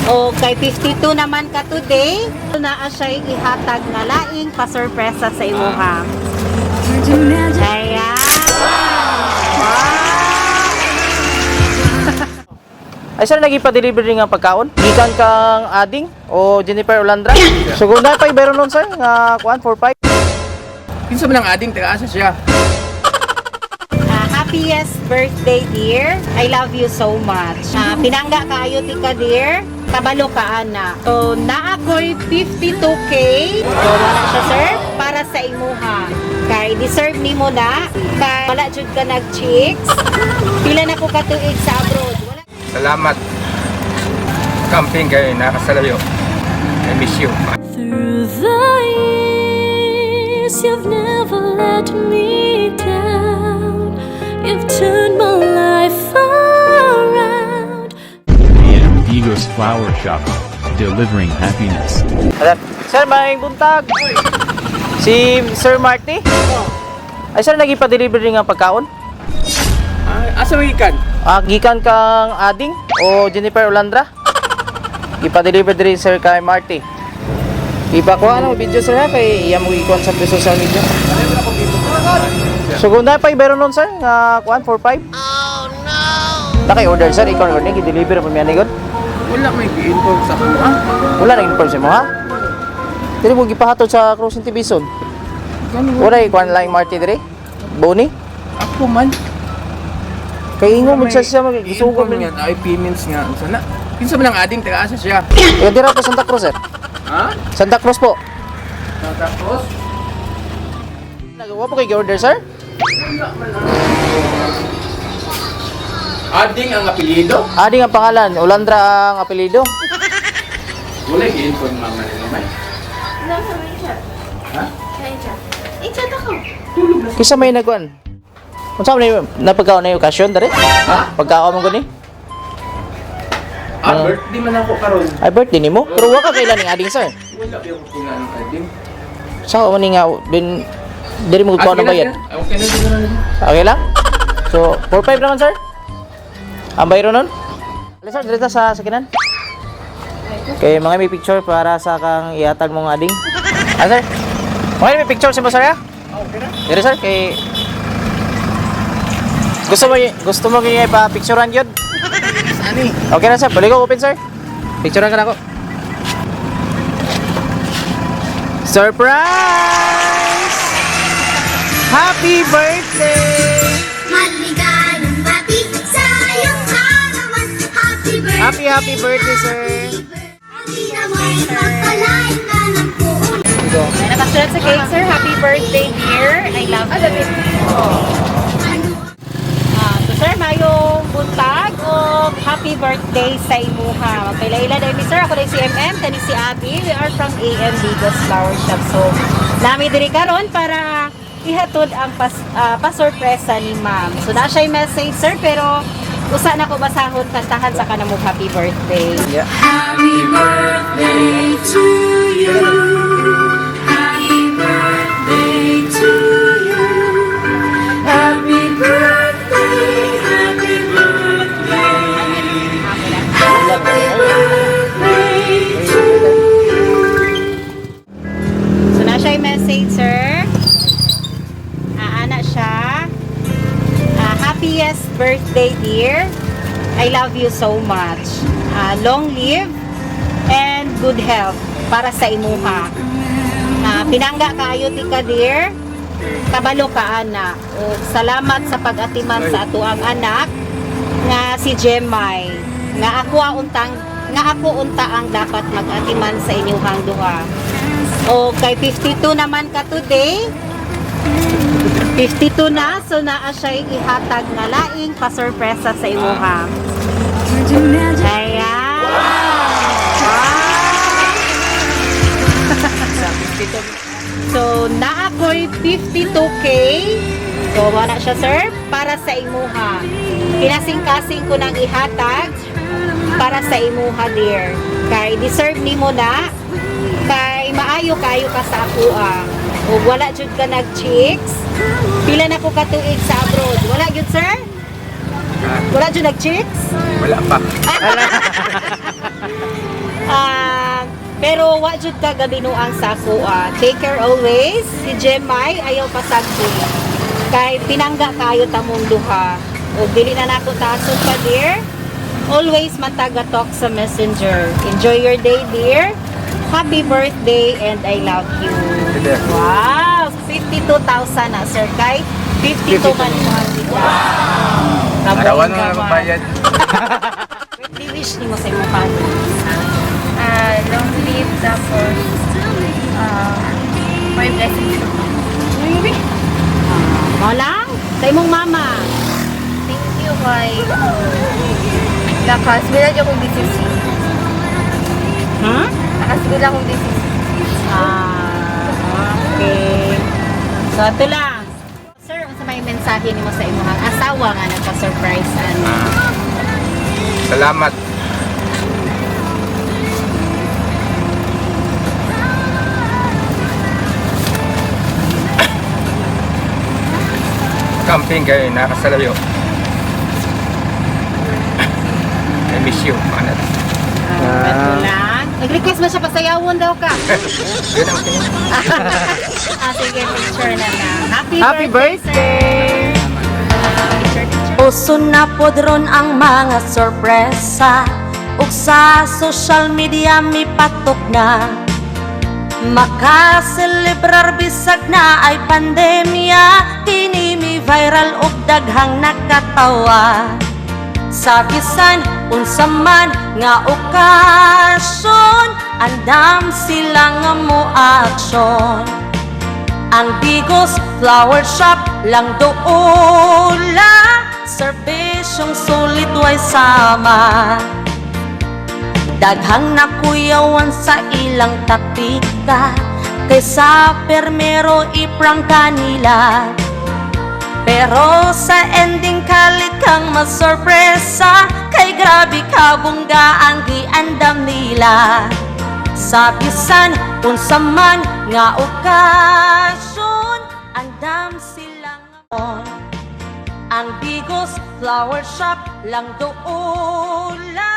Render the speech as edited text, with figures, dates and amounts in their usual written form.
O kay 52 naman ka today, naa siya ihatag nga laing pasurpresa sa imuha. Ayan. Wow! Ay sir, nagipa-deliver nga pagkaon? Gikan kang Ading o Jennifer Olandra? So kung na pa ibero nun, sir, nga kuan 45. Kinsa man ang ading, taga asa siya? Ah, happiest birthday, dear. I love you so much. Ah, pinangga kaayo ti ka, dear. Kabalo ka, ana. So, naa ko'y 52K. So, wala siya, sir. Para sa imuha. Kay deserve nimo na. Kay wala jud ka nag-chicks. Pila na ko katuig sa abroad. Wala. Salamat. Camping kayo, nakasalayo. I miss you. Through the years, you've never let me down. You've turned my life around. AM Digos Flower Shop, delivering happiness. Alam, sir, may buntag. Si Sir Marty? Ay sir, nagipa-deliver nga pagkaon? Ah, asa man gikan? Ah, gikan kang Ading o Jennifer Olandra? Ipa-deliver diri, sir, kay Marty. Ipakuha na mo video, sir, ha, kay iya mo ikuan sa social media. So kung na pa ibero nun, sir, nga kuan 45. Oh no. Naka order, sir, ikaw order gi-deliver pa mi ani god. Wala may gi-inform sa ako. Ah, Wala nang inform sa mo, ha? Dili mo gipahatod sa Cruising TV son. Wala ikuan lang Marty diri. Boni. Ako man. Kay ingon mo siya siya Gisugo magisugo man nga ay payments nga unsa na. Kinsa man ang ading, taga asa siya? Eh, dira po Santa Cruz, sir. Ha? Santa Cruz po. Tapos Nagawa po kay order, sir? Ading ang apelyido? Ading ang pangalan, Olandra ang apelyido. Wala gi-inform mama ni mamay. Ha? Kisa may nagwan. Unsa man yung napagkaon na yung okasyon dere? Ha? Pagkaon mo gani? Ah, birthday man ako karon. Ay, birthday nimo? Pero wa ka kailan ning ading, sir. Wala ba yung kung anong ading? Sa man ni nga din diri mo kuha Ah, ng sige na, bayad. sige na. Ah, okay na siguro na. Okay lang? So, 4-5 naman, sir. Ang bayro nun? Alin, sir, dito sa sakinan. Kay mga may picture para sa kang ihatag mong ading. Ah, sir. Okay, may picture sa mo, sir, ah? Okay na. Dire, sir, kay gusto mo kay pa picturean yun? Saan eh? Okay na, sir, balik ko open, sir. Picturean ka na ako. Surprise! Happy birthday! Maligayang bati sa iyong kaarawan. Happy birthday. Happy, happy birthday, sir. Happy naway pagpalain ka ng buong May nakasulat sa cake, sir. Happy birthday, dear. I love you. Ah, so sir, mayong buntag o happy birthday sa imuha. Magpailaila dahil mi, sir. Ako dahil si MM, kani si Abby. We are from AM Digos Flower Shop. So, nami diri karon para ihatod ang pasurpresa ni ma'am. So, na siya message, sir, pero usa na ko basahon kantahan sa kanamog happy birthday. Yeah. Happy birthday to you. Happy birthday to you. Happy birthday, happy birthday. Happy birthday to you. So, na siya message, sir. Aana siya. Ah, happiest birthday, dear. I love you so much. Ah, long live and good health para sa imuha. Ah, pinangga kaayo ti ka, dear. Kabalo ka, ana. O, salamat sa pag-atiman sa atuang anak nga si Jemay. Nga ako unta ang dapat mag-atiman sa inyuhang duha. O kay 52 naman ka today. 52 na, so naa siya ihatag nga laing pasurpresa sa imuha. Ayan. Wow! So, naa ko'y 52K. So, wala siya, sir, para sa imuha. Kinasing-kasing ko nang ihatag para sa imuha, dear. Kay deserve nimo na. Kay maayo kayo ka sa akoa. Ug wala jud ka nag-chicks. Pila na ko katuig sa abroad. Wala jud, sir? Wala jud nag-chicks? Wala pa. Pero wa jud ka gabinuang sa ako ah. Take care always. Si Jemay ayaw pasagdi. Kay pinangga kayo tamong duha. O dili na nako taason pa, dear. Always man taga talk sa Messenger. Enjoy your day, dear. Happy birthday and I love you. Wow! 52,000 na, sir. Kay 52 man mo ang. Wow! Arawan mo na magbayad. Birthday wish nimo sa imong family. Ah, long live, tapos more blessings to come. Mo lang sa imong mama. Thank you kay lakas. Wala niyo akong BCC. Lakas wala akong BCC. Ah, okay. So ito lang. Sir, unsa may mensahe nimo sa imong asawa nga nagpa-surprise ano? Salamat. Camping kayo, nakasalayo. I miss you, anak. Ah, ito lang. Nag-request mo siya pasayawon daw ka. Yun ang tingin. Ah, sige, picture na lang. Happy, Happy birthday, birthday! sir! Picture, picture. Uso na pod ron ang mga sorpresa ug sa social media mipatok na. Makaselebrar bisag na ay pandemya, kini mi viral ug daghang nakatawa. Sa bisan unsa man nga okasyon, andam sila nga mo aksyon. Ang Digos Flower Shop lang doula, serbisyong sulit way sama. Daghang nakuyawan sa ilang taktika, kaysa permero iprangka nila. Pero sa ending kalit kang masorpresa, kay grabe kabungga ang giandam nila. Sa bisan unsa man nga okasyon, andam silang on. Ang Digos Flower Shop lang doula.